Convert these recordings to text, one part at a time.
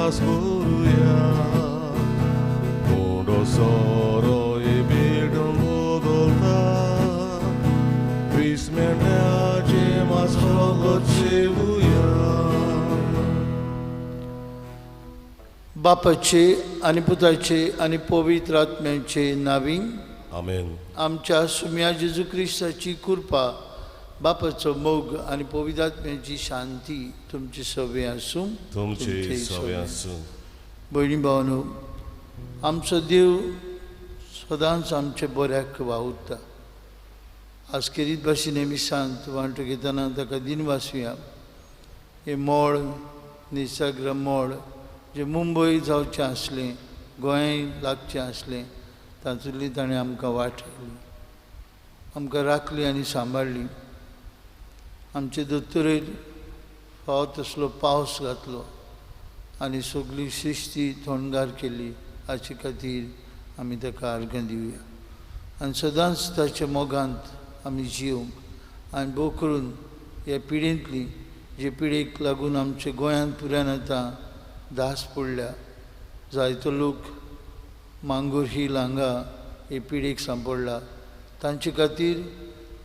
उगडास करुया. कोंडो सोरो बेडून बदलता, क्रिस्त मेंढ्याचे मांस रगत सेवुया. बापाचे आनी पुताचे आनी पवित्र आत्म्याचे नांवी. आमेन. आमच्या सुम्या जेजू क्रिस्ताची कृपा, बापाचो मोग आनी पवित्र आत्म्याची शांती तुमची सगळी आसूं. तुमचे सगळे आसूं. भयणी भावनो, आमचो देव सदांच आमच्या बऱ्याक वावुरता. आज खेरीत भाशेन मिसांत वांटो घेतना ताका दिनवासुया. हें मळ निसर्ग मळ जें मुंबय जावचें आसलें, गोंय लागचें आसलें, तातूंतली ताणें आमकां वाट हाडली, आमकां राखली आनी सांबाळ्ळी. आमचे दोतोरेर फावो तसलो पावस घातलो आनी सगळी सृश्टी थोंडगार केली. हाचे खातीर आमी ताका आर्गां दिवया आनी सदांच ताच्या मोगांत आमी जिवंक आनी भोव करून ह्या पिडेंतली जे पिडेक लागून आमच्या गोंयांत पुरान आतां दास पडल्या, जायतो लोक मांगूर हिल हांगा हे पिडेक सांपडला, तांचे खातीर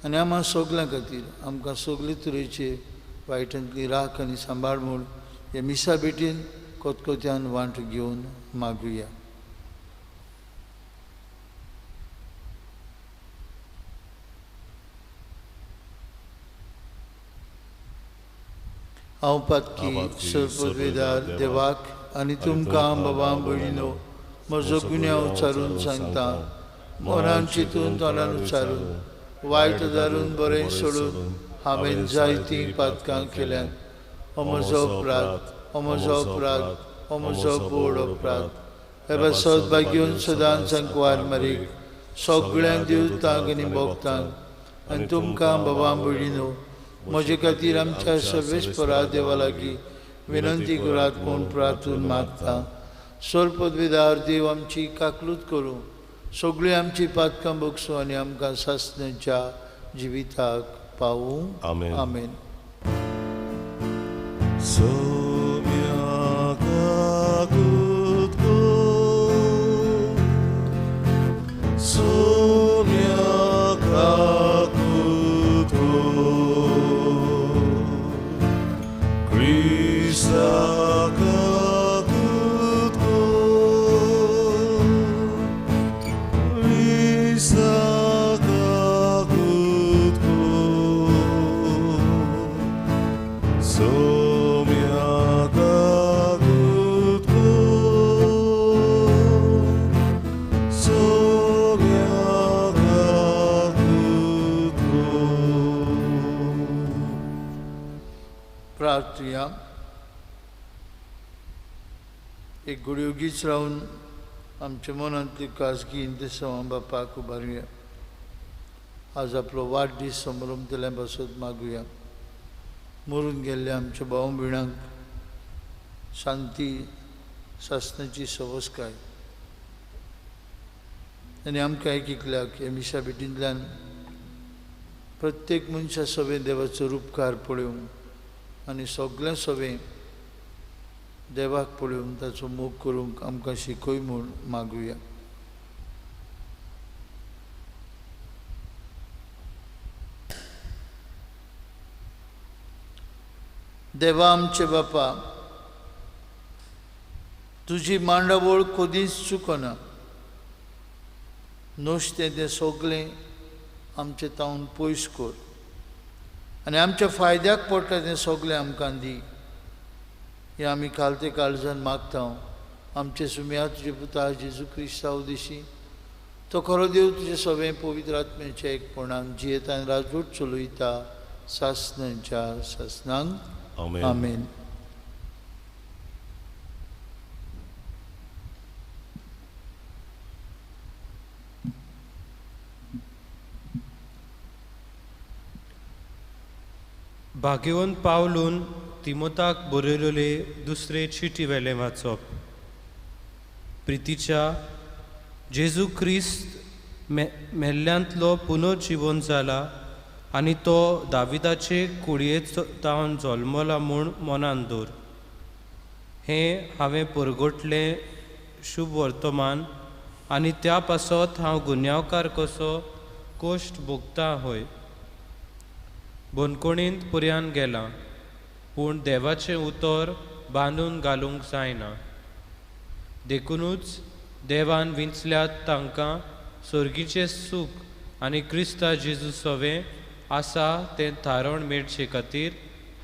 आनी आमकां सगल्यां खातीर आमकां सगळे तरेचे वायटांतली राख आनी सांबाळ म्हूण हे मिसा भेटीन कोतकोत्यान वांट घेवन मागुया. हांव पातकी सर्वपदवेदार देवाक आनी तुमकां बाबा भयणीनो म्हजो गुन्यांव उच्चारून सांगता. मनान चिंतून तोंडान उच्चारून वायट दारून बरें सोडून हांवें जायतीं पातकां केल्यांत. हो म्हजो अपराध, हो म्हजो अपराध, हो म्हजो बोड अपराध. हे पासत भाग्योन सदांच सांकवार मारीक सगळ्यां देवतांक आनी भक्तांक आनी तुमकां बाबा भयणीनो म्हजे खातीर आमच्या सर्वेस्परा देवा लागीं विनंती करात म्हूण प्रार्थून मागता. सर्वपदवेदार देव आमची काकलूत करूं, सगळीं आमची पातकां बगसूं आनी आमकां सासण्याच्या जिविताक पावूं. आमेन. आमेन. प्रार्थुया. एक घडयोगीच रावन आमच्या मनांतली खाजगी इंतेसांव बापाक उबारुया. आज आपलो वाडदीस समरमतल्या पासत मागुया. मरून गेल्ल्या आमच्या भाव भयणांक शांती सासणाची सवसकाय आनी आमकां एक एकल्याक ह्या मिशा भेटींतल्यान प्रत्येक मनशा सवें देवाचो रुपकार पळोवंक आनी सगळ्या सवें देवाक पळोवन ताचो मोग करूंक आमकां शिकय म्हूण मागुया. देवा आमचे बापा, तुजी मांडावळ कदींच चुकना. नुस्तें तें सगळें आमचें तावन पयस कर आनी आमच्या फायद्याक पडटा तें सगळें आमकां दी. हें आमी खालते काळजान मागता. आमचे सुम्या तुजे पुता जेजू क्रिस्ता उदेशी तो खरो देव तुजे सगळें पवित्र आत्म्याच्या एकपणान जियेता आनी राजवट चलयता सासणाच्या सासणांक. आमेन. आमेन. भाग्यवंत पावलून तिमोताक बरयलेले दुसरे चिटी वेलें वाचप. प्रितीच्या जेजू क्रिस्त मेल्ल्यांतलो पुनर्जिवन जाला आनी तो दाविदाचे कुळयेंत तावन जल्मला म्हूण मनान दवर. हें हांवें परगटलें शुभ वर्तमान आनी त्या पासत हांव गुन्यांवकार कसो कोश्ट भोगता हय. बंदखणींत पर्यान गेलां, पूण देवाचें उतर बांदून घालूंक जायना. देखुनूच देवान विंचल्यात तांकां सर्गीचें सूख आनी क्रिस्ता जेजू सवें आसा तें थारण मेळचे खातीर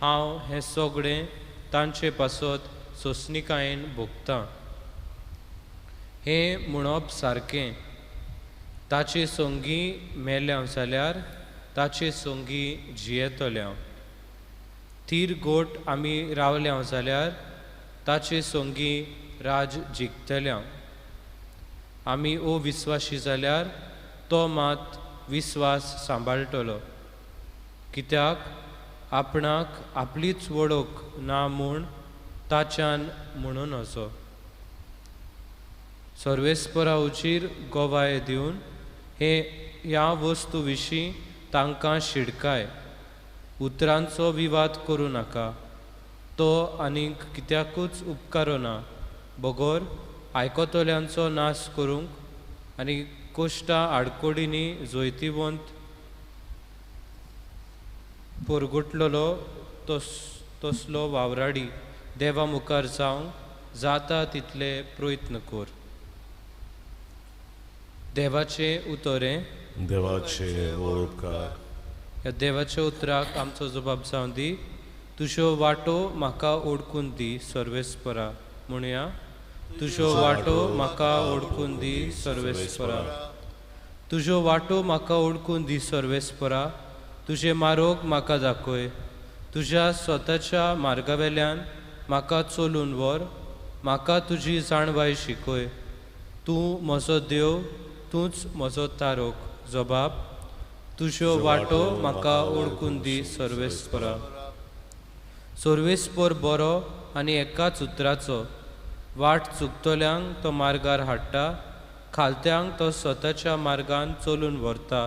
हांव हें सगळें तांचे पासत सोंसणिकायेन भोगतां. हें म्हणप सारकें, ताचे संगी मेल्या जाल्यार ताचे संगी जियेतल्या, थीर गोट आमी रावल्या जाल्यार ताचे संगी राज जिखतल्या. आमी अविस्वाशी जाल्यार तो मात विस्वास सांबाळटलो, कित्याक आपणाक आपलीच वळख ना म्हूण ताच्यान म्हणून असो. सर्वेस्परा उचीर गवाय दिवन हे ह्या वस्तू विशीं तांकां शिडकाय. उतरांचो विवाद करूं नाका, तो आनीक कित्याकूच उपकारना, बगर आयकतल्यांचो नाश करूंक आनी कोश्टा आडकोडींनी जैतिवंत परगटलेलो तसलो वावराडी देवा मुखार जावंक जाता तितले प्रयत्न कर. देवाचें उतर हें, देवाचे उपकार. ह्या देवाच्या उतराक आमचो जबाब जावं दी. तुज्यो वाटो म्हाका ओडकून दी सर्वेस्परा. म्हणया, तुज्यो वाटो म्हाका ओडकून दी सर्वेस्परा. तुज्यो वाटो म्हाका ओडकून दी सर्वेस्परा. तुजें मारोग म्हाका दाखय. तुज्या स्वताच्या मार्गावेल्यान म्हाका चलून व्हर. म्हाका तुजी जाणवाय शिकय. तूं म्हजो देव, तूंच म्हजो तारोक. जबाब, तुज्यो वाटो म्हाका ओडकून दी सर्वेस्परा. सर्वेस्पर बरो आनी एकाच उतराचो. वाट चुकतल्यांक तो मार्गार हाडटा, खालत्यांक तो स्वताच्या मार्गान चलून व्हरता,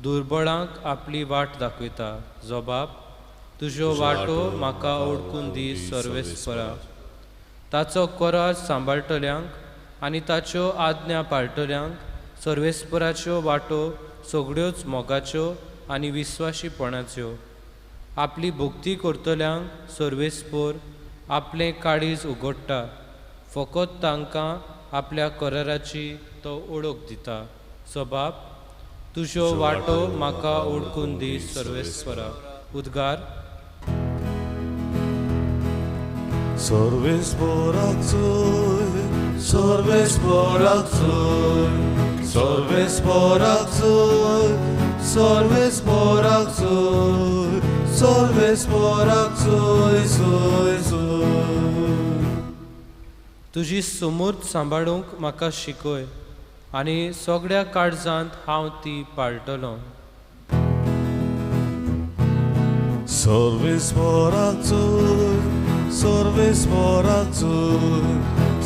दुर्बळांक आपली वाट दाखयता. जबाब, तुज्यो वाटो म्हाका ओडकून दी सर्वेस्परा. ताचो करार सांबाळटल्यांक आनी ताच्यो आज्ञा पाळटल्यांक सर्वेस्पराच्यो वाटो सगळ्योच मोगाच्यो आनी विस्वाशीपणाच्यो. आपली भक्ती करतल्यांक सर्वेस्पर आपलें काळीज उगडटा, फकत तांकां आपल्या कराराची तो ओळख दिता. जबाब, तुज्यो वाटो म्हाका ओडकून दी सर्वेस्परा. उद्गार, सर्वेस्पराक चोय, सर्वेस्पराक चोय, सर्वेस्पराक चोय, सर्वेस्पराक चोय, सर्वेस्पराक चोय, चोय, चोय. तुजी सुमूर्त सांबाळूंक म्हाका शिकय आनी सगळ्या काळजांत हांव ती पाळटलो. सर्वेस्पराक चोय, सर्वेस्पराक चोय,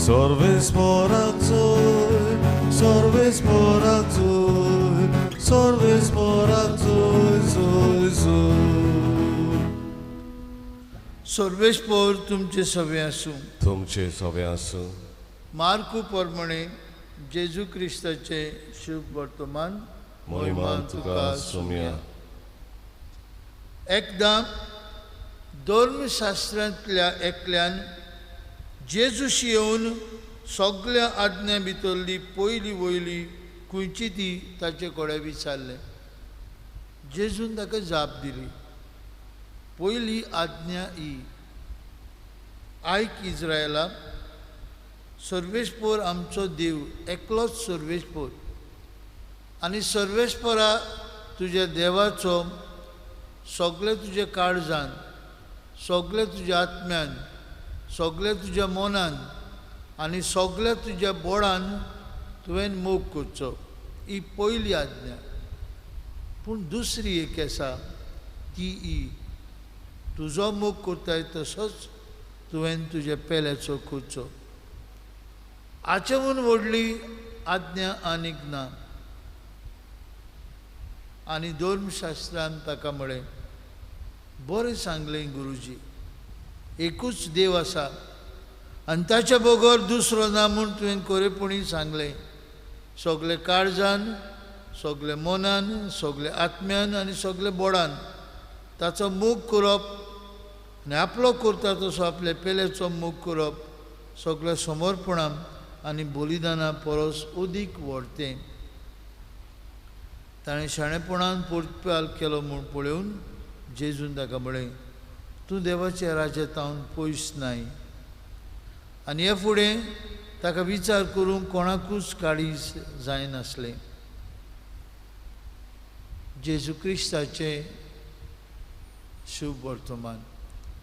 सर्वेस्पराक चोय, सर्वेस्पराक चोय, सर्वेस्पराक चोय, चोय, चोय. सर्वेस्पर तुमचे सवे आसूं. तुमचे सवे आसूं. मार्कू प्रमाणे जेजू क्रिस्ताचे शुभ वर्तमान. महिमा तुका सुमया. एकदां धर्मशास्त्रांतल्या एकल्यान जेजूशी येवन सगळ्या आज्ञा भितरली पयली वयली खंयची ती ताचे कडेन विचारलें. जेजून ताका जाप दिली, पयली आज्ञा ही, आयक इज्रायला, सर्वेस्पर आमचो देव एकलोच सर्वेस्पर, आनी सर्वेस्परा तुज्या देवाचो सगळे तुज्या काळजान, सगळे तुज्या आत्म्यान, सगळे तुज्या मनान आनी सगळे तुज्या बोडान तुवें मोग करचो. ही पयली आज्ञा. पूण दुसरी एक आसा ती ही, तुजो मोग करताय तसोच तुवें तुज्या पेल्याचो करचो. हाचे म्हूण व्हडली आज्ञा आनीक ना. आनी धर्मशास्त्रान ताका म्हळें, बरें सांगलें गुरुजी, एकूच देव आसा आनी ताच्या बगर दुसरो ना म्हूण तुवें खरेपणी सांगलें. सगळे काळजान, सगळे मनान, सगळे आत्म्यान आनी सगळे बोडान ताचो मोग करप आनी आपलो करता तसो आपल्या पेल्याचो मोग करप सगळ्या समर्पणान आनी बलिदाना परस अदीक व्हडतें. ताणें शाणेपणान पोरपाल केलो म्हूण पळोवन जेजून ताका म्हळें, तूं देवाच्या राज्यांत पयस नाय. आनी हे फुडें ताका विचार करूंक कोणाकूच काळीज जायनासलें. जेजू क्रिस्ताचें शुभ वर्तमान.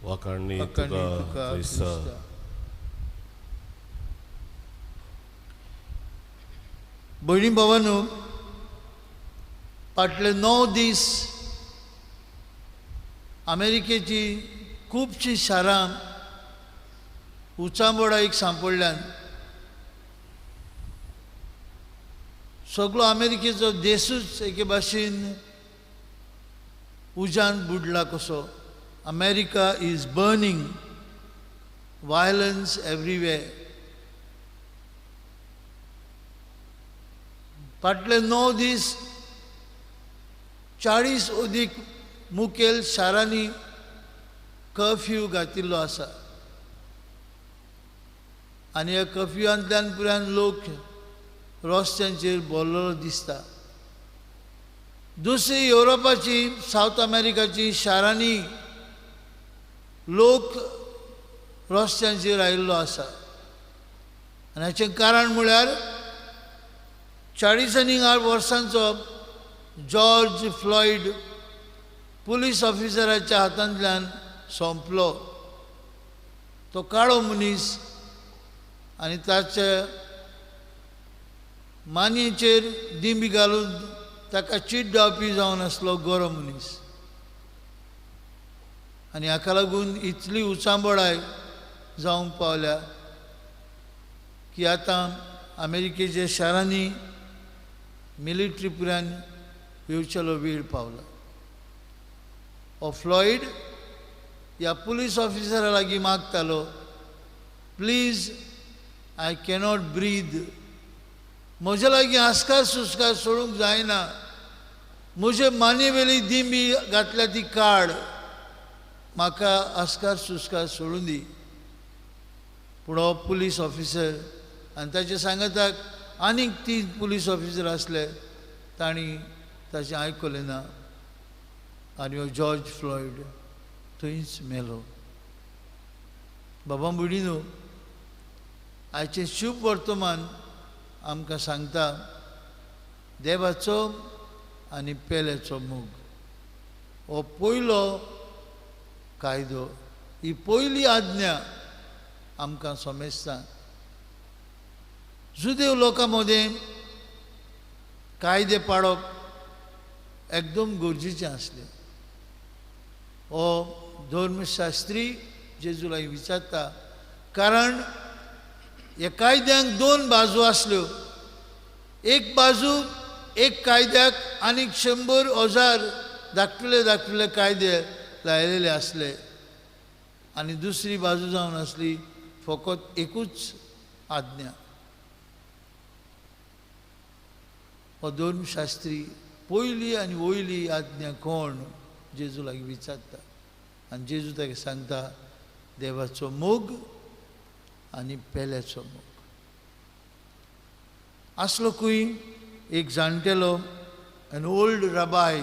वाखाणणी तुका क्रिस्ता. भयणी भावांनो, फाटले 9 दीस अमेरिकेची खुबशीं शारां उचांबळाईक सांपडल्यान. सगळो अमेरिकेचो देशूच एके भाशेन उज्यान बुडला कसो. America is burning, violence everywhere. फाटले 9 दीस 40 अदीक मुखेल शारांनी कर्फ्यू घातिल्लो आसा आनी ह्या कर्फ्युआंतल्यान पुराय लोक रस्त्यांचेर भरलेलो दिसता. दुसरी युरोपाची, सावथ अमेरिकाची शारांनी लोक रस्त्यांचेर आयिल्लो आसा आनी हाचें कारण म्हळ्यार 48 वर्सांचो जॉर्ज फ्लॉयड पुलीस ऑफिसराच्या हातांतल्यान सोंपलो. तो काळो मनीस आनी ताच्या मानयेचेर दिंबी घालून ताका चीट धांवपी जावन आसलो गोरो मनीस आनी हाका लागून इतली उचांबळाय जावंक पावल्या की आतां अमेरिकेच्या शारांनी मिलिट्री पुरान येवचेलो वेळ पावला. हो फ्लॉयड ह्या पुलीस ऑफिसरा लागीं मागतालो, प्लीज I cannot breathe, म्हजे लागीं आस्कार सुस्कार सोडूंक जायना, म्हजे मानयेवेली दिंबी घातल्या ती काड, म्हाका आस्कार सुस्कार सोडूं दी. पूण हो पुलीस ऑफिसर आनी ताच्या सांगाताक आनीक 3 पुलीस ऑफिसर आसले, तांणी ताचें आयकलें ना आनी हो जॉर्ज फ्लॉयड थंयच मेलो. बाबा भयणीनो, आयचें शुभ वर्तमान आमकां सांगता देवाचो आनी पेल्याचो मोग हो पयलो कायदो, ही पयली आज्ञा आमकां समजता. जुदेव लोकां मदें कायदे पाडप एकदम गरजेचें आसलें. हो धर्मशास्त्री जेजू लागीं विचारता, कारण ह्या कायद्यांक 2 बाजू आसल्यो. एक बाजू एक कायद्याक आनीक 100 1000 धाकटुले धाकटुले कायदे लायलेले आसले आनी दुसरी बाजू जावन आसली फकत एकूच आज्ञा. हो धर्मशास्त्री पयली आनी वयली आज्ञा कोण जेजू लागीं विचारता आनी जेजू ताका सांगता देवाचो मोग आनी पेल्याचो मोग. आसलो खंय एक जाणटेलो, एन ओल्ड रबाय,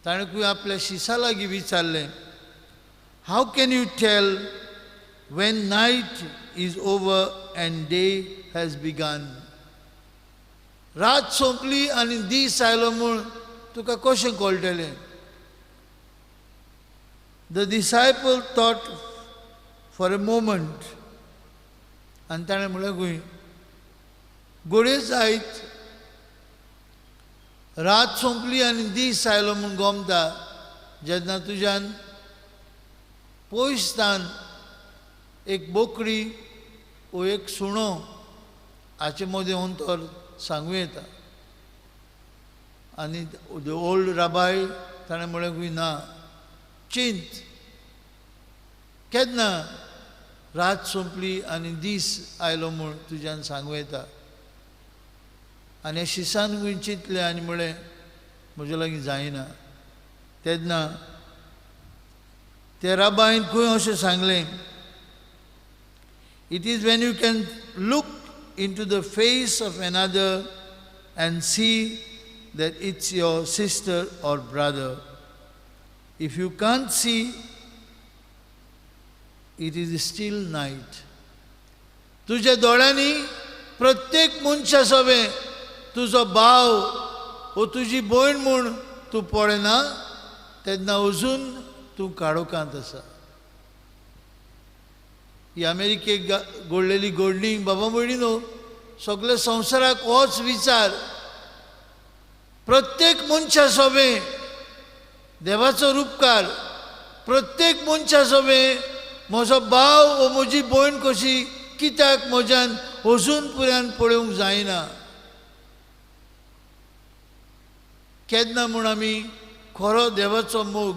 ताणें खंय आपल्या शिसा लागीं विचारलें, how can you tell when night is over and day has begun? रात सोंपली आनी दीस आयलो म्हूण तुका कशें कळटलें? The disciple thought for a moment आनी ताणें म्हणलें, खंय घडये जायत रात सोंपली आनी दीस आयलो म्हूण गोमता जेन्ना तुज्यान पयसतान एक बोकडी वो एक सुणो हाचे मदें अंतर सांगूं येता. आनी the old राबाय ताणें म्हणलें खंय ना, चिंत, केन्ना रात सोंपली आनी दीस आयलो म्हूण तुज्यान सांगूं येता. आनी शिसान चिंतलें आनी म्हळें म्हजे लागीं जायना. तेन्ना त्या राबायन खंय अशें सांगलें, it is when you can look into the face of another and see that it's your sister or brother. If you can't see, it is still night. तुज्या दोळ्यांनी प्रत्येक मनशा सवें तुजो भाव वो तुजी भयण म्हूण तूं पळयना तेन्ना अजून तूं काळोखांत आसा. ही अमेरिकेक घडलेली घडणी बाबा भयणी न्हू, सगळे संवसाराक होच विचार. प्रत्येक मनशा सवें देवाचो रुपकार, प्रत्येक मनशा सवें म्हजो भाव वो म्हजी भयण कशी कित्याक म्हज्यान अजून पुऱ्यान पळोवंक जायना. केन्ना म्हूण आमी खरो देवाचो मोग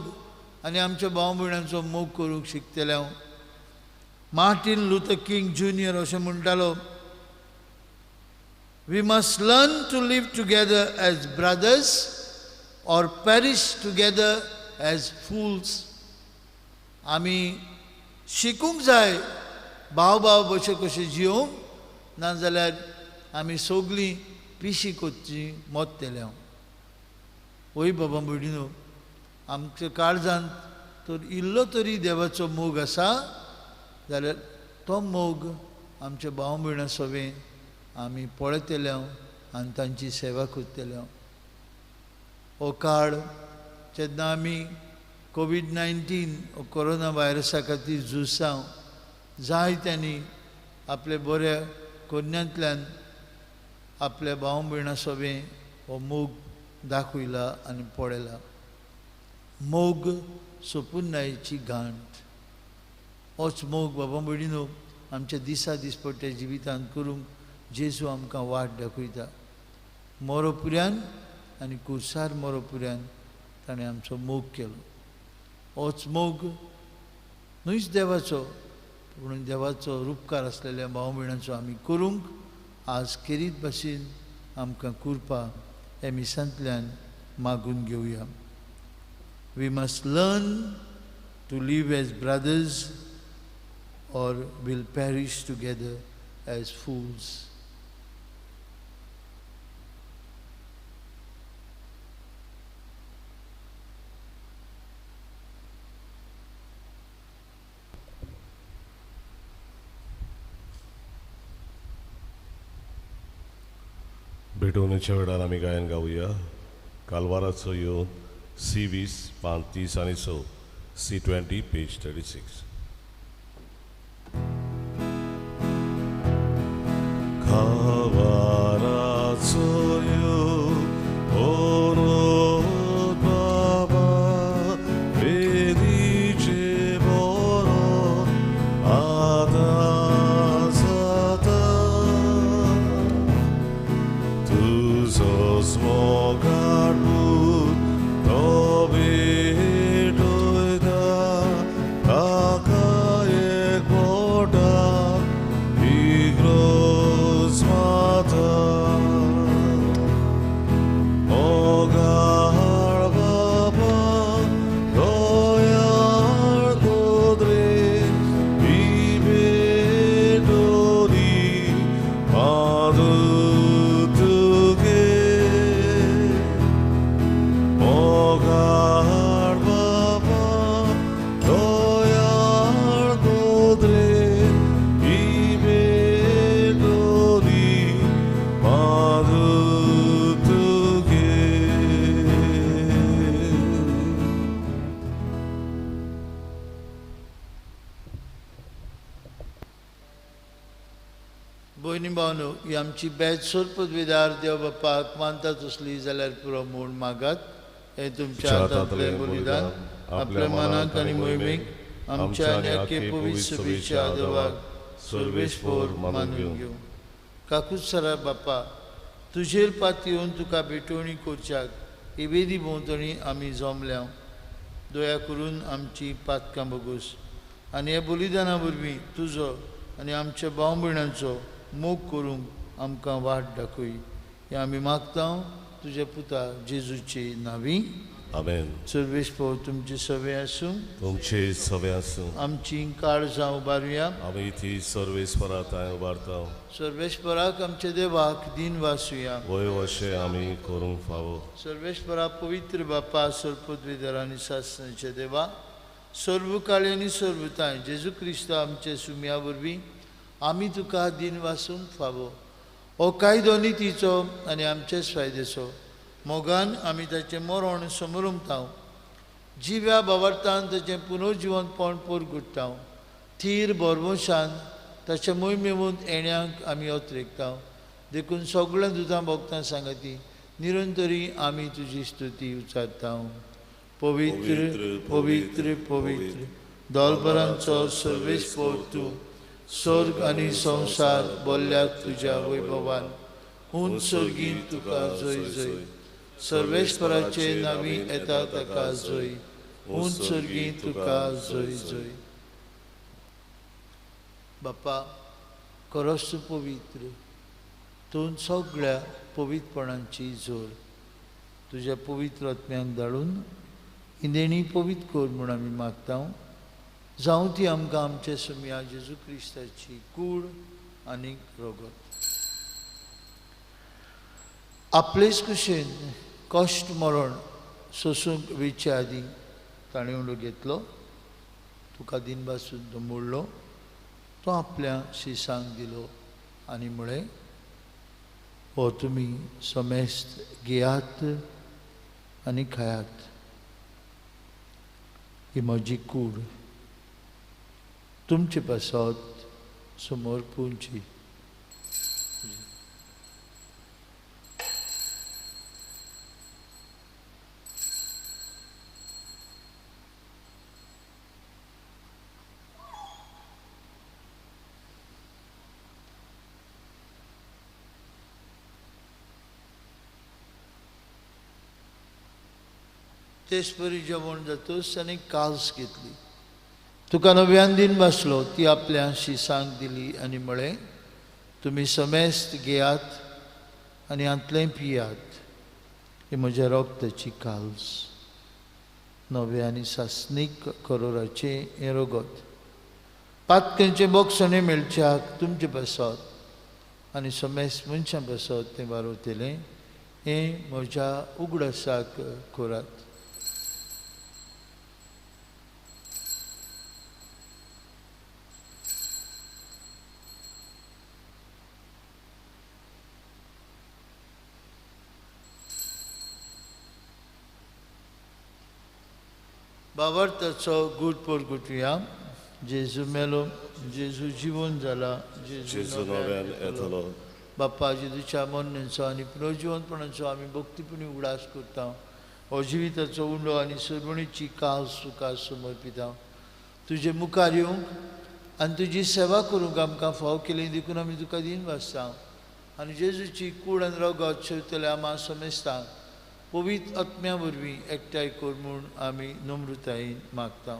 आनी आमच्या भाव भयणांचो मोग करूंक शिकतले हांव. मार्टीन लुथर किंग ज्युनियर अशें म्हणटालो, we must learn to live together as brothers or perish together as fools. आमी शिकूंक जाय भाव भाव भशेन कशें जियोवंक, नाजाल्यार आमी सगळीं पिशी करची मरतले हांव. वय बाबा भयणीनो, आमच्या काळजांत तर इल्लो तरी देवाचो मोग आसा जाल्यार तो मोग आमच्या भाव भयणां सवें आमी पळयतले आनी तांची सेवा करतले. हो काळ जेन्ना आमी कोवीड-19 कोरोना व्हायरसा खातीर झुजता, जाय त्यांनी आपल्या बऱ्या कोन्यांतल्यान आपल्या भाव भयणां सवें हो मोग दाखयला आनी पळयला. मोग सोपुन्नायची गांठ, होच मोग बाबा भयणीनो आमच्या दिसा दिसपट्ट्या जिवितांत करूंक जेजू आमकां वाट दाखयता. मोरोपुऱ्यान आनी कुर्सार मोरोपुऱ्यान ताणें आमचो मोग केलो. होच मोग न्हूच देवाचो, पूण देवाचो रुपकार आसलेल्या भाव भयणांचो आमी करूंक आज केरीत भाशेन आमकां कुरपा ह्या मिसांतल्यान मागून घेवया. We must learn to live as brothers or will perish together as fools. भेटवणेच्या वेळार आमी गायन गावया. कालवाराचो येवन सी 20 पान 30 आनी 6, सी 20 पेज 36. कालवाराचो येवन ओरोत बाबा वेदीचे बरो आतां जाता, तुजोच मोगाळ पूत तो भेटयता, ताका एक बोटाक इग्रोज माता. मोगाळ बाबा दयाळ नदरेन ही भेटोनी पादूत तुगे. मोगाळ बाबा दयाळ नदरेन ही भेटोनी पादूत तुगे. भयणी भावनो, ही आमची बेज सोरपदविदार देव बापाक मानता तसली जाल्यार पुरो म्हूण मागात. हें तुमच्या हातांतलें बलिदान आपल्या मनाक आनी मोहिमेक आमच्या आनी आख्खे पवित्र सभेच्या देवाक सर्वेस्पोर मानून घेवं. काकूत बापा, तुजेर पातयेवन तुका भेटवणी करच्याक इबेदी भोंवतणी आमी जमल्या. दया करून आमची पातकां भोगोस. आनी ह्या बलिदाना वरवीं तुजो आनी आमच्या भाव भयणांचो मोग करूंक आमकां वाट दाखय. हें आमी मागता तुज्या पुता जेजूचे नांवी. आमेन. सर्वेस्पर तुमचे सवे आसूं. तुमचे सवे आसूं. आमची काळजां उबारुया. आमी ती सर्वेस्परा थंय उबारता. सर्वेस्पराक आमच्या देवाक दिन वासुया. वय अशें आमी करूंक फावो. सर्वेस्परा पवित्र बापा सर्वपदवीधर आनी सासणाच्या देवा सर्व काळी आनी सर्वताय जेजू क्रिस्त आमच्या सुम्या वरवीं आमी तुका दिन वासूंक फावो. हो कायदो नितीचो आनी आमचेच फायद्याचो मोगान आमी ताचें मरण समरुमता जिव्या बावरतान ताचें पुनर्जिवनपण परगुट्टा थीर भरवंशान ताचे मोहिमेवून येण्यांक आमी अत्रेकता. देखून सगळ्या दुतां भोगतां सांगाती निरंतरी आमी तुजी स्तुती उच्चारता. पवित्र पवित्र पवित्र दोलभरांचो सर्वेस्पर तूं स्वर्ग आनी संवसार बोल्ल्या तुज्या वैभवान. हून स्वर्गीन तुका जय जय. सर्वेस्पराचे नांवी येता ताका जय. हून स्वर्गीन तुका जय जय. बापा खरोच तूं पवित्र तूं सगळ्या पवित्रपणांची जोर तुज्या पवित्र आत्म्याक धाडून इंदेणी पवित्र कर म्हूण आमी मागता. जावं ती आमकां आमच्या सुम्या जेजू क्रिस्ताची कूड आनी रगत. आपलेच कुशेन कश्ट मरण सोसूंक वेचे आदीं ताणें उलो घेतलो तुका दिनभासून तो मोडलो तो आपल्या शिसांक दिलो आनी म्हळें हो तुमी समेस्त घेयात आनी खायात. ही म्हजी कूड तुमचे पासत समर्पूंची. तेच परी जेवण जातच आनी काल्स घेतली तुका नव्यान दिन बसलो ती आपल्या शिसांक दिली आनी म्हळें तुमी समेस्त घेयात आनी हांतलें पियात. ही म्हज्या रगताची काल्स नव्या आनी सासणीक करोराचें हें रगत पातकेंचें बोगसणें मेळच्याक तुमचे पासत आनी समेस्त मनशां पासत तें वारवतलें. हें म्हज्या उगडासाक करात. बाबर्थाचो गूट परगुटया. जेजू मेलो जेजू जिवन जाला जेजू नव्यान येतलो. बाप्पा जेजूच्या मरणाचो आनी पुनर्जिवनपणाचो आमी भक्तीपणी उगडास करता. हो जिविताचो उंडो आनी सर्वणीची कास तुका समर्पिता. तुजे मुखार येवंक आनी तुजी सेवा करूंक आमकां फाव केली देखून आमी तुका दिन वाचता. आनी जेजूची कूड आनी रगत शेवतल्या आमा समेस्तांक पवित्र आत्म्या वरवीं एकठांय कर म्हूण आमी नम्रतायेन मागता.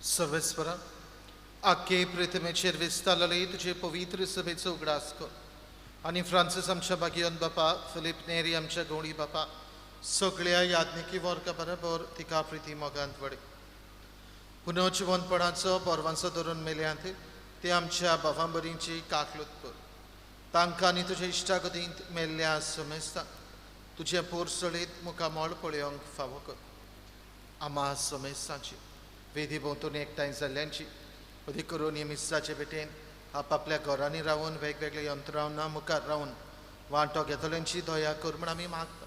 सर्वेस्परा आखे प्रतिमेचेर विस्तारले तुजे पवित्र सभेचो उगडास कर आनी फ्रांसीस आमच्या बागियोन बापा फिलीप नेरी आमच्या गवळी बापा सगळ्या याज्ञिकी वर्गा बरोबर तिका प्रिती मोगांत वडे पुनर्जिवनपणाचो पोरवांचो धरून मेल्यांत ते आमच्या बाबां बरींची काकलूत कर. तांकां आनी तुज्या इश्टागतींत मेल्ल्या समेस्तांक तुजें पोरसळीत मुखामळ पळोवंक फावो कर. आमा समेस्तांची वेदी भोंवतणी एकठांय जाल्ल्यांची अदीक करून हे मिसाचे भेटेन आपापल्या घरांनी रावन वेगवेगळ्या यंत्रां मुखार रावन वांटो घेतल्यांची दया कर म्हूण आमी मागता.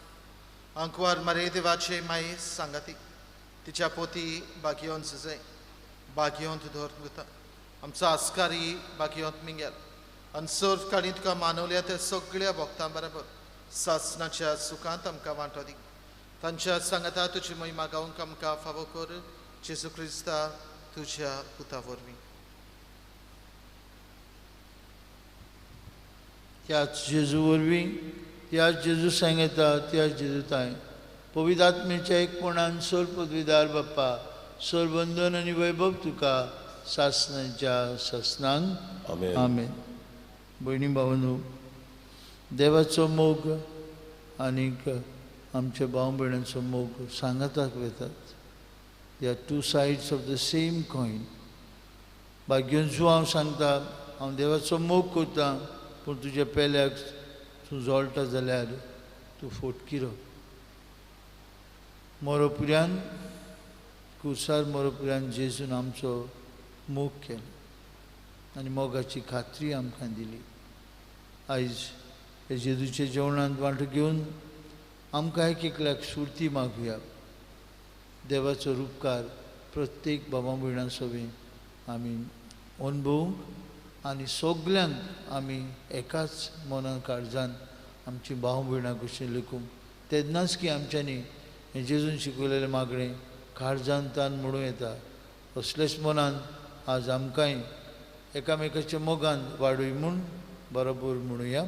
अंकवार मारे देवाचे माये सांगाती तिच्या पोती बागियोन सजय बागियोंत धर आमचो आस्कारी बागियोंत मिंगेल आनी सर्व काळी तुका मानवल्या त्या सगळ्या भक्तां बरोबर सासणाच्या सुखांत आमकां वांटो दी. तांच्या सांगाता तुजी महिमा गावंक आमकां फावो कर जेजू क्रिस्ता तुज्या पुता वरवीं. त्याच जेजू वरवीं त्याच जेजू सांगता त्याच जेजू ताय पवित्र आत्म्याच्या एकपणान सोर पदवीदार बाप्पा सोर वंदन आनी वैभव तुका सासनाच्या सासनांक आमेन. आमेन. भयणी भावांनो, देवाचो मोग आनीक आमच्या भाव भयणांचो मोग सांगाताक वेतात. They are two sides of the same coin. भाग्योंचो हांव सांगता, हांव देवाचो मोग करता, पूण तुज्या पेल्याक तूं जळटा जाल्यार तूं फोटकिरो. मोरोपुऱ्यान कुर्सार मोरोपुऱ्यान जेजून आमचो मोग केलो आनी मोगाची खात्री आमकां दिली. आयज हे जेजूच्या जेवणांत वांटो घेवन आमकां एक एकल्याक स्फुर्ती मागुया. देवाचो रुपकार प्रत्येक बाबा भयणां सवें आमी अणभवूंक आनी सगल्यांक आमी एकाच मनान काळजान आमची भाव भयणां कशीं लेखूंक, तेन्नाच की आमच्यांनी हें जेजून शिकयलेलें मागणें काळजान तान म्हणूं येता. असलेच मनान आज आमकांय एकामेकाच्या मोगान वाडूय म्हूण बरोबर म्हणुया.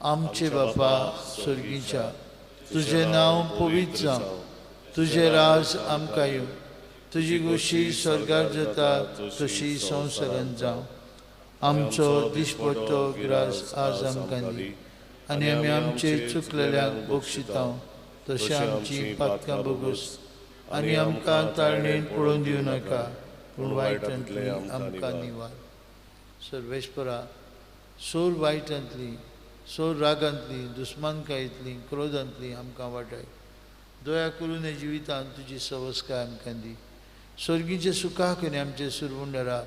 आमचे बापा स्वर्गीच्या, तुजें नांव पवित्र जावं, तुजें राज आमकां येवं, तुजी गोशी स्वर्गार जाता तशी संवसारांत जावं. आमचो दिसपट्टो ग्रास आज आमकां दी आनी आमी आमचे चुकलेल्यांक बक्षिता तशें आमची पातकां भोगोस आनी आमकां ताळणेन पळोवन दिवं नाका, पूण वायटांतली आमकां निवार. सर्वेस्परा, सोर वायटांतली, सोर रागांतली, दुस्मानकायेंतली, क्रोधांतली आमकां वाटाय. दया करून हे जिवितांत तुजी सवस्काय आमकां दी. स्वर्गीचे सुखाक आनी आमचे सुरवुंडरा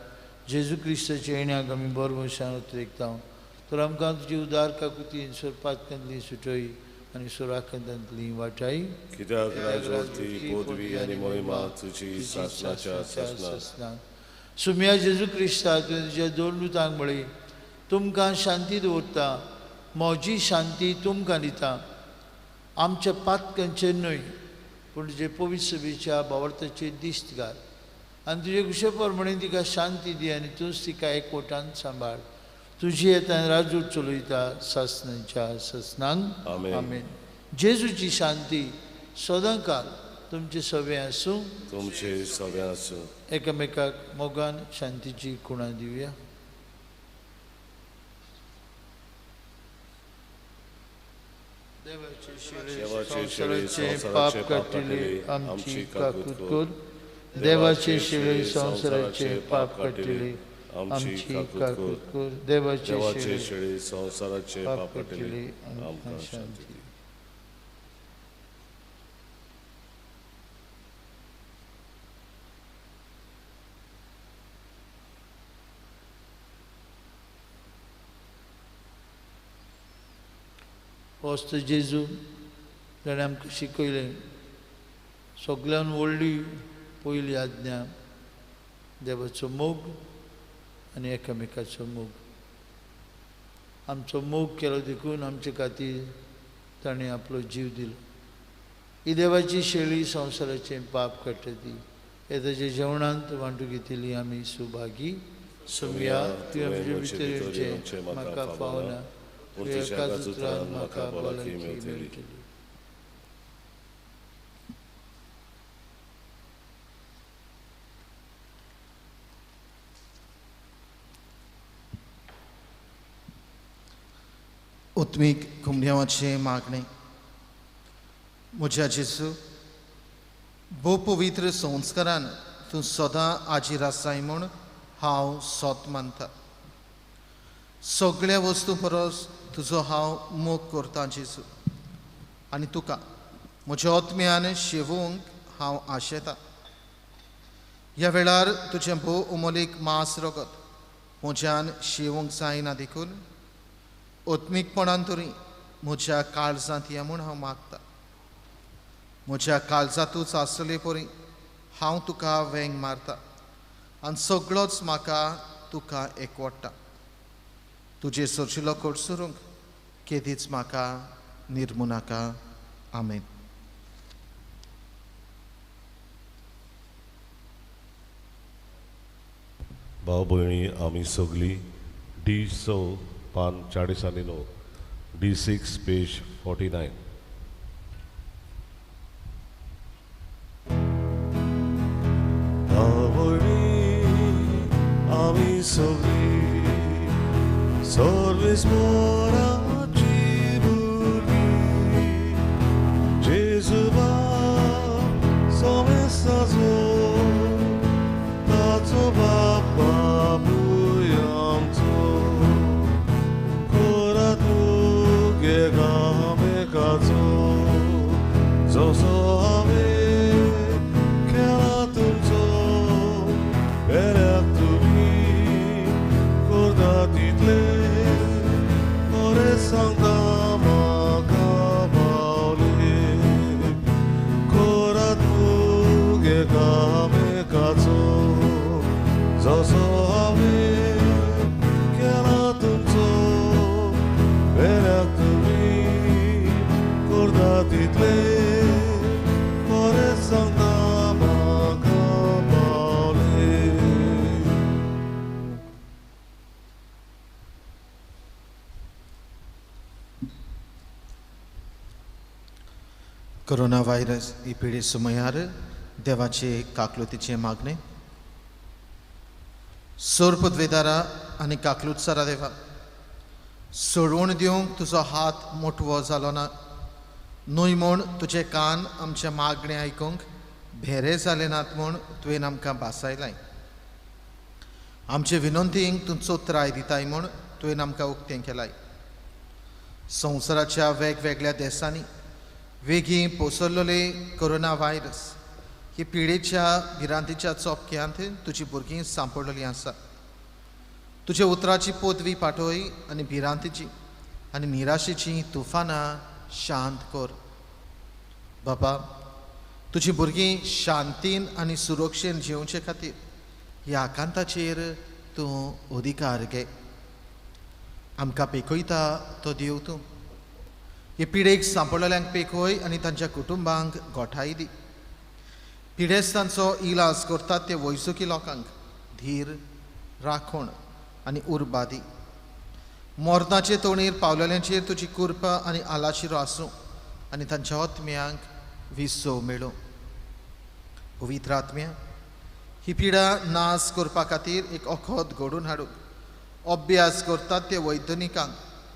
जेजू क्रिस्ताच्या येण्याक आमी बरभरशान उतरेकता, तर आमकां तुजी उदार काकुतीन सोरपातकांतली सुटय आनी सोराकांतांतली वाटाय. कित्याक राजवटी पदवी आनी महिमा तुजी सासणाच्या सासणाक. सुम्या जेजू क्रिस्ता, तुवें तुज्या दोन दुतांक म्हळी, तुमकां शांती दवरता, म्हजी शांती तुमकां दिता. आमच्या पातकांचेर न्हय, पूण तुजे पवित्र सभेच्या भावार्थाचेर दिश्ट घाल आनी तुजे कुशे प्रमाणे तिका शांती दी आनी तूंच तिका एकवटान सांबाळ. तुजी येतान राजूट चलयता सासणाच्या सासणांक. आमेन. जेजूची शांती सदांकाल तुमचे सवे आसूं, तुमचे सवे आसूं. एकामेकाक मोगान शांतीची खुणा दिवया. देवाचे शिळे पाप काडटले आमची काकूत कर, देवाचे शिळे संवसाराचे पाप काडटले आमची काकूत कर, देवाचे शिळे संवसाराचे पाप काडटले आमकां शांती दी. पोस्त जेजू जाणें आमकां शिकयलें, सगल्यान व्हडली पयली आज्ञा देवाचो मोग आनी एकामेकाचो मोग. आमचो मोग केलो देखून आमचे खातीर ताणें आपलो जीव दिलो. ही देवाची शेळी संवसाराचें पाप काडटा ती हे ताच्या जेवणांत वांटू घेतली आमी सुभागी. सुमया, तुवें म्हजे भितर येवचें म्हाका फावना, एकाच उतरान म्हाका भलायकी मेळटली. उत्मीक कुमड्यावाचें मागणें. म्हज्या जेजू, भोव पवित्र संस्कारान तूं सदां आजीर आसाय म्हूण हांव सोत मानता. सगळ्या वस्तू परस तुजो हांव मोग करता जेजू, आनी तुका म्हज्या आत्म्यान शेवूंक हांव आशेता. ह्या वेळार तुजें भोव उमोलीक मांस रगत म्हज्यान शेवूंक जायना देखून आत्मीकपणान तरी म्हज्या काळजांत या म्हूण हांव मागता. म्हज्या काळजांतूच आसले परी हांव तुका वेंग मारता आनी सगळोच म्हाका तुका एकवडटा. तुजे सोरशिलो कडसरूंक केदीच म्हाका निर्मू नाका. आमेन. भाव भयणी, आमी सगळीं डी स पान 49, D6 page 49. एकामेकाचो जसो हांवें केला तुमचो बेऱ्याक तुमी करता तितले खरें सांगता म्हाका पावले करात मोग एकामेकाचो जसो हांवें केला तुमचो बेऱ्याक तुमी करता तितले खरें सांगता म्हाका पावले. कोरोना व्हायरस ही पिढी सुमयार देवाचे काकलुतीचें मागणें. सोर पदवेदारा आनी काकलुतसारा देवा, सोडवण दिवंक तुजो हात मोटवो जालो ना न्हय म्हूण तुजे कान आमचें मागणें आयकूंक भेरे जाले नात म्हूण तुवें आमकां भासायलाय. आमचे विनंतींक तूं चोत्राय दिताय म्हूण तुवें आमकां उक्तें केलाय. संवसाराच्या वेगवेगळ्या देशांनी वेगीं पोसरलेले कोरोना व्हायरस ही पिडेच्या भिरांतीच्या चोपक्यांत तुजी भुरगीं सांपडलेलीं आसा. तुज्या उतराची पदवी पाठय आनी भिरांतीची आनी निराशेची तुफानां शांत कर. बाबा, तुजी भुरगीं शांतीन आनी सुरक्षेन जिवचे खातीर ह्या आकांताचेर तूं अधिकार घे. आमकां पेखयता तो देव तूं. हे पिडेक सांपडलेल्यांक पेखय आनी तांच्या कुटुंबांक गोठाय दी. पिडेस्तांचो इलाज करतात ते वैजकी लोकांक धीर, राखण आनी उर्बा दी. मरणाचे तोणीर पावलेल्यांचेर तुजी कृपा आनी आलाशिरो आसूं आनी तांच्या आत्म्यांक विसव मेळूं. पवित्र आत्म्या, ही पिडा नाश करपा खातीर एक वखद घडोवन हाडूंक अभ्यास करतात ते वैज्ञानिकांक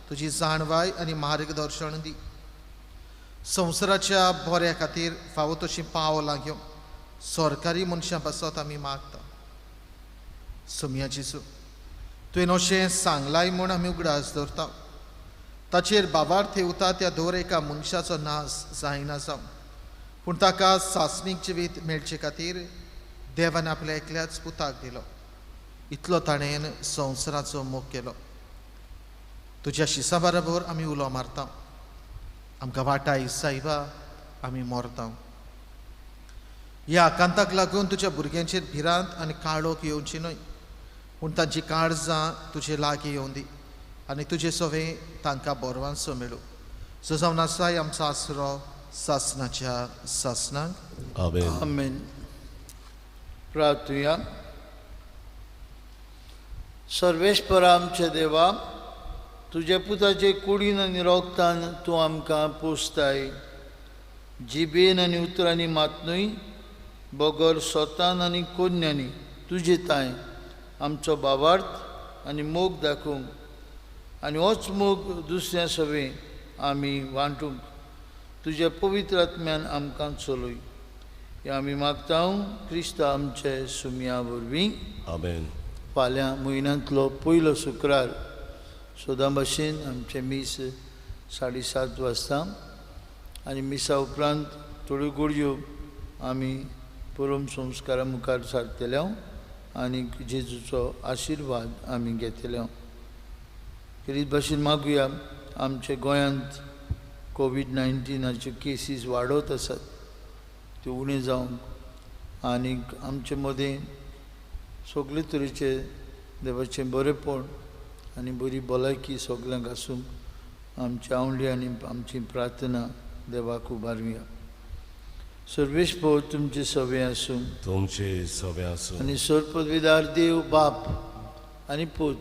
तुजी जाणवाय आनी मार्गदर्शन दी. संवसाराच्या बऱ्या खातीर फावो तशीं पावलां घेवंक सरकारी मनशां पासत आमी मागता. सोमया जेजू, तुवें अशें सांगलाय म्हूण आमी उगडास दवरता. ताचेर बाबार थेवता त्या दर एका मनशाचो नाश जायना जावं, पूण ताका सासणीक जिवीत मेळचे खातीर देवान आपल्या एकल्याच पुताक दिलो. इतलो ताणें संवसाराचो मोग केलो. तुज्या शिसा बराबर आमी उलो मारता. आमकां वाटाय सायबा, आमी मरता. ह्या आकांताक लागून तुज्या भुरग्यांचेर भिरांत आनी काळोख येवची न्हय, पूण तांची काळजां तुजे लागीं येवं दी आनी तुजे सवे तांकां बरवांसो मेळूं. सो जावन आसाय आमचो आसरो सासनाच्या सासनाक. आमेन. आमेन. प्रार्थुया. सर्वेस्परा आमच्या देवा, तुज्या पुताचे कुडीन आनी रोगतान तूं आमकां पोसताय. जिबेन आनी उतरांनी मात न्हय, बगर सोतान आनी कोन्यांनी तुजे तांय आमचो बाबार्थ आनी मोग दाखोवंक आनी होच मोग दुसऱ्या सवे आमी वांटूंक तुज्या पवित्र आत्म्यान आमकां चलय. हें आमी मागता क्रिस्ता आमचे सुमया वरवीं. आमेन. फाल्यां म्हयन्यांतलो पयलो शुक्रार सदां भाशेन आमचें मीस 7:30 वाजता आनी मिसा उपरांत थोड्यो गोडयो आमी परम संस्कारा मुखार सारतले आनी जेजूचो आशिर्वाद आमी घेतले. खेरीत भाशेन मागुया आमच्या गोंयांत कोवीड-19 केसीस वाडत आसात, त्यो उणें जावंक आनीक आमचे मदें सगळे तरेचे देवाचें बरेंपण आनी बरी भलायकी सगल्यांक आसूंक आमची आवडी आनी आमची प्रार्थना देवाक उबारुया. सर्वेस्पर तुमचे सवे आसूं, तुमचे सवे आसूं. आनी सर्वपदवीदार देव बाप आनी पूत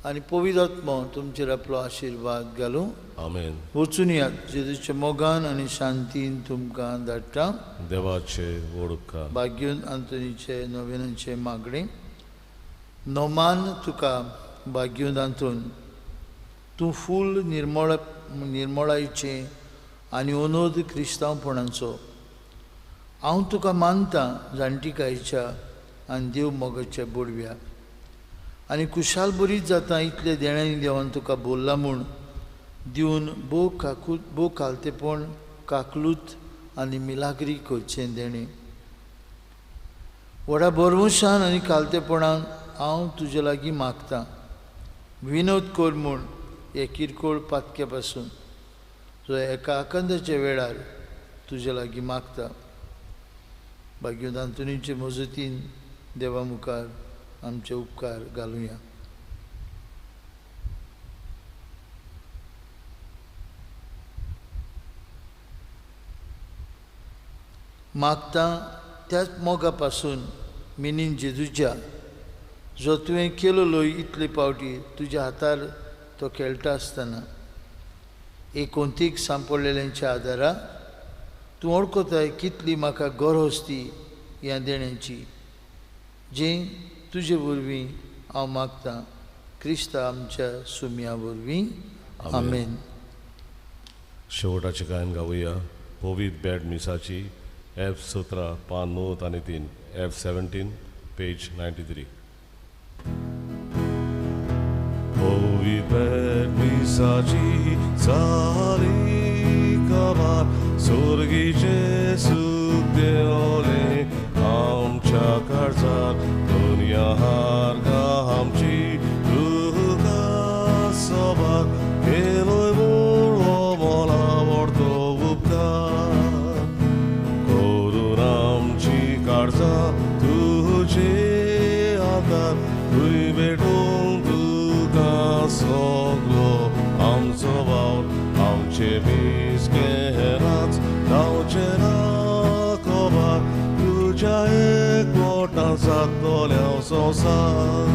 आनी पवित्र आत्मो तुमचेर आपलो आशिर्वाद घालूं. आमेन. वचून यात जेजूच्या मोगान आनी शांतीन तुमकां धाडटा. देवाचे वळखा. भाग्यून आंतोनीचे नवेनाचे मागणें. नोमान तुका भाग्यून आंतोन, तूं फूल निर्मळायचें आनी अनोद क्रिस्तांवपणाचो. हांव तुका मानता जाणटिकायेच्या आनी देव मोगाच्या बोडव्या आनी खुशाल बरीच जाता इतले देण्यांनी देवान तुका बोल्ला म्हूण दिवन भोव काकू भोव कालतेपण काकलूत आनी मिलाग्री करचें देणें. व्हडा भरवंशान आनी कालतेपणान हांव तुजे लागीं मागतां, विनोद कर म्हूण हे किरकोळ पातक्या पासून जो एका आकांताच्या वेळार तुजे लागीं मागता. भाग्यवंत आंतोनीचे मजतीन देवा मुखार आमचे उपकार घालुया. मागता त्याच मोगा पासून मिनीन जेजूच्या जो तुवें केलोलो इतले पावटी तुज्या हातार तो खेळटा आसतना एकोंतीक सांपडलेल्यांच्या आदारा तूं वळखताय कितली म्हाका गरज ती ह्या देण्याची जें तुजे वरवीं हांव मागतां, क्रिस्ता आमच्या सुमया वरवीं, आमेन. शेवटाचें गायन गावया पवित्र बॅड मिसाची एफ 17 पान 9 आनी 3, एफ 17 पेज 93. पवित्र बॅड मिसाची चाली कबार स्वर्गीचे सूख देवले आमच्या काळजार दुनिया हारगा आमची तुका सभार केलोय म्हूण हो मोलावडतो उपकार करून आमची काळजां तुजे आदार थंय भेटूंक तुका सगलो आमचो वावर आमचे मीस केन्नाच जावचें ना खबर तुज्या एकवटान जातल्या संवसार.